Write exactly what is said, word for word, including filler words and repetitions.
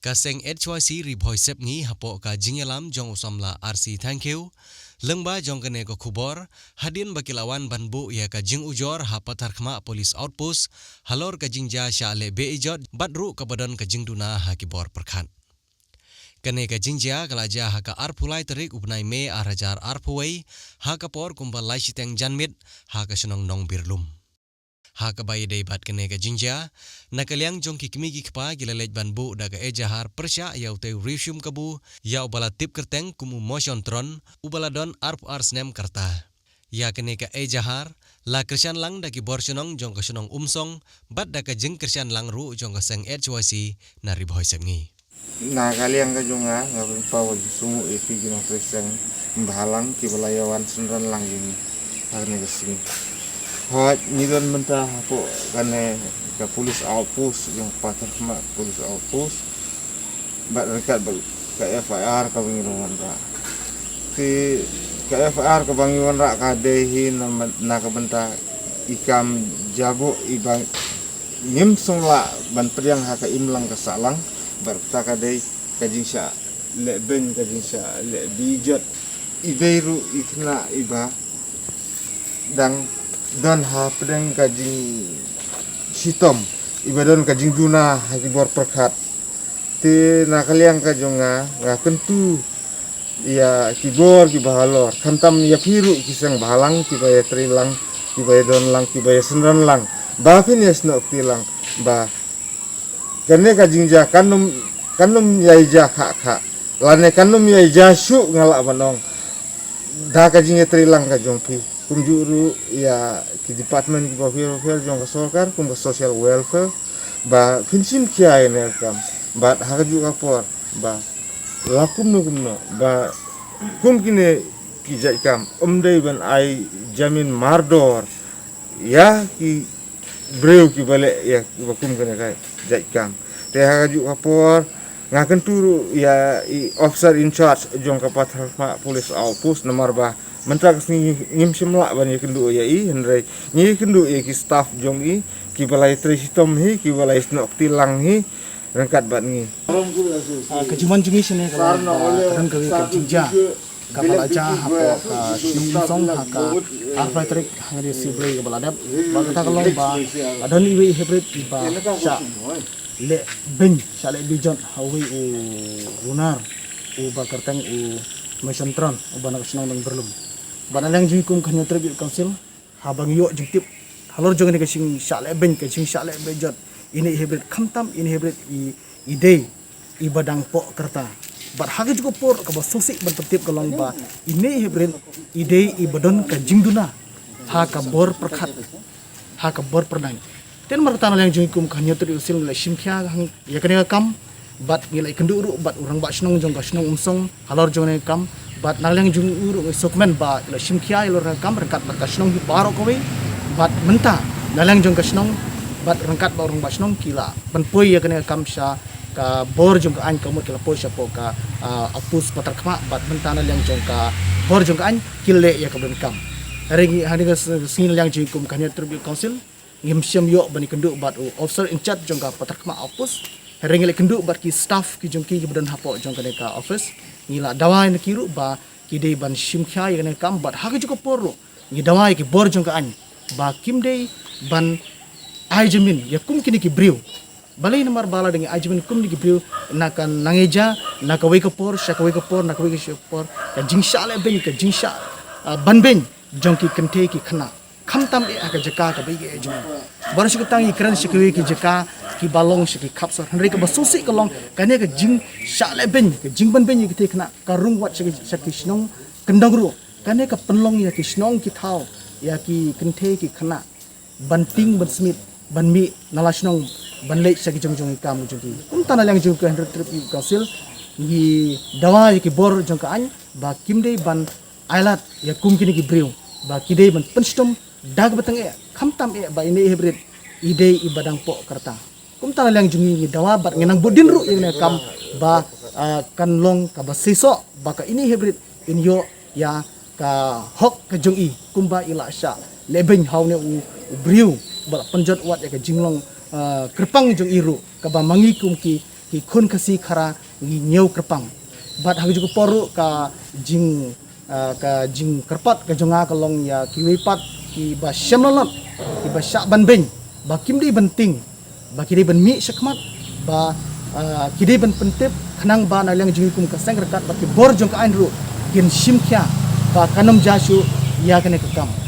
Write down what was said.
Ka seng H Y C Ri Bhoi Sepngi hapoh ka jingïalam jong u samla R C Thangkhiew, lyngba jong kane ka khubor, hadien ba ki la wan ban buh ïa ka jingujor ha Patharkhmah Police Outpost, halor ka jingjia shah leh beh ijot bad ruh kaba don ka jingduna ha ki bor pyrkhat. Kane ka jingjia ka la jia ha ka arphew lai tarik u bnai May ar hajar arphew wei, ha ka por kumba lai shiteng janmiet, ha ka shnong Nongbirlum. Ha kaba ïadei bad kane ka jingjia, na ka liang jong ki kmie ki kpa ki la leit ban buh da ka ejahar pyrshah ïa utei u riewshim kabu, ïa uba la tip kyrteng kum u Moshon Tron, uba la don arphew ar snem ka rta. Ïa kane ka ejahar, la kyrshan lang da ki bor shnong jong ka shnong Umsong, bad da ka jingkyrshan lang ruh jong ka seng H Y C na Ri Bhoi Sepngi. Na ka liang ka jong nga, nga pynpaw ka jingsngewnguh ïa phi ki nongtrei seng bhalang kiba la ïa wan synran lang ïa ngi ha kane ka sngi. Hooid, ngi don mynta hapoh kane ka police outpost, jong Patharkhmah Police Outpost. Bad ryngkat bad ka F I R kaba ngi la wanrah. Te ka F I R kaba ngi wanrah ka dei hi na, na ka bynta i kam jaboh iba ngim shym lah ban pdiang ha ka imlang ka sahlang, bad kata ka dei ka jingshah leh beiñ, ka jingshah leh beh ijot. I dei ruh i khynnah iba dang don hapdeng ka jingshitom, iba don ka jingduna ha ki bor pyrkhat. Te na ka liang ka jong nga, nga kyntu ïa ki bor kiba halor, khamtam ïa phi ruh ki seng bhalang kiba ïa trei lang, kiba ïa don lang, kiba ïa synran lang, ba phin ïa snoh kti lang, ba kane ka jingjia kan ym, kan ym ïai jia khah khah, lane kan ym ïai jia shuh, nga lah ban ong. Da ka jingïatrei lang ka jong phi, kumjuh ruh ïa ki department kiba pher pher jong ka sorkar, kum ka social welfare, ba phin shim khia ïa kane ka kam. Bad ha kajuh ka por, ba la kumno kumno, ba kum kine ki jait kam, ym dei ban ai jamin mardor ïa ki briew kiba leh ïa kiba kum kane ka jait kam. Te ha kajuh ka por, nga kyntu ruh ïa i officer in charge jong ka Patharkhmah Police Outpost, namar ba mynta ka sngi ngim shym lah ban ïakynduh ïa i, hynrei ngi ïakynduh ïa ki staff jong i, kiba la ïatrei shitom hi, kiba la ïasnoh kti lang hi ryngkat bad ngi. Ah, ka jingwan jong ngi shane ka long ba ka don kawei ka jingjia kaba la jia hapoh ka shnong Umsong ha ka arphew tarik ha ka ri Siblei kaba la dep. Bad kata ka long ba la don iwei i hynriew iba shah leh beiñ, shah leh beh ijot ha uwei u runar uba kyrteng u Moshon Tron, uba na ka shnong Nongbirlum. Bad na liang jong ngi kum ka Hynñiewtrep Youth Council, haba ngi ïoh jingtip halor jong kane ka jingshah leh beiñ, ka jingshah leh beh ijot, ine i hynriew, khamtam ine i hynriew i, i dei iba dang poh ka rta. Bad ha kajuh ka por kaba sngewsih ban pyntip ka long ba ine i hynriew i dei iba don ka jingduna ha ka bor pyrkhat, ha ka bor pyrdaiñ. Te namar kata na liang jong ngi kum ka Hynñiewtrep Youth Council ngi la shim khia hang ïa kane ka kam, bad ngi la ïakynduh ruh bad u rangbah shnong jong ka shnong Umsong halor jong kane ka kam, bad na liang jong u ruh ngi sngewkmen ba ngi la shim khia ïa halor kane ka kam ryngkat bad ka shnong hi baroh kawei. Bad mynta na liang jong ka shnong bad ryngkat bad u rangbah shnong ki la pynpoi ïa kane ka kam sha ka bor jong ka aiñ, ka mut ki la poi shapoh ka, ah, Outpost Patharkhmah, bad mynta na liang jong ka bor jong ka aiñ ki leh ïa kaba donkam. Hynrei ngi, ha kane ka s-, sngi na liang jong ngi kum ka Hynñiewtrep Youth Council ngim shym ïoh ban ïakynduh bad u officer in charge jong ka Patharkhmah Outpost. Hynrei ngi la ïakynduh bad ki staff ki jong ki kiba don hapoh jong kane ka office. Ngi la dawa ïa ki ruh ba ki dei ban shim khia ïa kane ka kam, bad ha kajuh ka por ruh ngi dawa ïa ki bor jong ka aiñ ba kim dei ban ai jamin ïa kum kine ki briew. Balei? Namar ba lada ngi ai jamin kum kine ki briew, na ka nang ïa ja, na kawei ka por sha kawei ka por, na kawei ka por, ka jingshah leh beiñ, ka jingshah, ah, ban beiñ jong ki kynthei ki khynnah, khamtam eh ha ka jaka kaba ïeit jong ngi. Baroh shi katta ngi kren sha kiwei ki jaka kiba long sha ki khap sor. Hynrei kaba sngewsih ka long kane ka jingshah leh beiñ, ka jingban beiñ ïa ki kynthei khynnah ka rung wat sha ki, sha ki shnong kyndong ruh. Kane ka pynlong ïa ki shnong ki thaw ïa ki kynthei ki khynnah ban tieng ban smit, ban mih na la shnong ban leit sha ki jong jong ki kam jong ki. Kumta na liang jong ka Hynñiewtrep Youth Council ngi dawa ïa ki bor jong ka aiñ ba kim dei ban ai lad ïa kum kine ki briew, ba ki dei ban pynshitom da kaba tyngeh, khamtam eh ba ine i hynriew i dei iba dang poh ka rta. Kumta na liang jong ngi ngi dawa bad ngi nang bud dien ruh ïa kane ka kam ba, ah, kan long kaba seisoh ba ka ine i hynriew in ïoh ïa ka hok ka jong i kumba i la shah leh beiñ ha une u, u briew ba la pynjot wat ïa ka jinglong, ah, kyrpang jong i ruh, kaba ma ngi kum ki ki khun Khasi Khara ngi ñiew kyrpang. Bad ha ka juh ka por ruh ka jing, ah, ka jingkyrpad ka jong nga ka long ïa kiwei pat kiba shem lalot, kiba shah ban beiñ, ba kim dei ban tieng, ba ki dei ban mih shakhmat, ba, ah, ki dei ban pyntip, khnang ba na liang jong ngi kum ka seng ryngkat bad ki bor jong ka aiñ ruh kin shim khia ba kan ym jia shuh ïa kane ka kam.